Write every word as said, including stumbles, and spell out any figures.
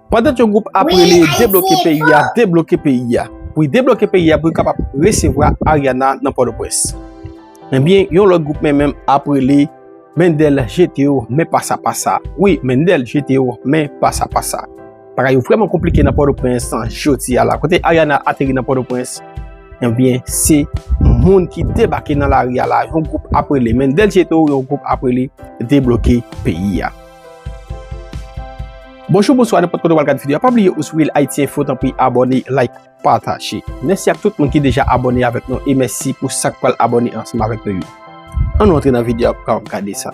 Pandan yon gwoup ap rele debloke peyi a, debloke peyi a. Pou debloke peyi a, pou yo kapab resevwa Ariana nan Pòtoprens. Ebyen, yon lòt gwoup menm menm ap rele Mendel jete yo, men pasa pasa. Wi, Mendel jete yo, men pasa pasa. Bagay yo vrèman konplike nan Pòtoprens jodi a la. Kote Ariana ateri nan Pòtoprens, ebyen, se moun ki debake nan lari a la. Yon gwoup ap rele Mendel jete yo, yon gwoup ap rele debloke peyi a. Bonjou, bonswa, nenpòt kote w al gade videyo a. Pa bliye ou sou Real Haiti Info, tanpri abòne, like, pataje. Mèsi ak tout moun ki deja abòne avèk nou e mèsi pou sa k pral abòne ansanm avèk nou yo. Ann nou antre nan videyo a pou kapab gade sa.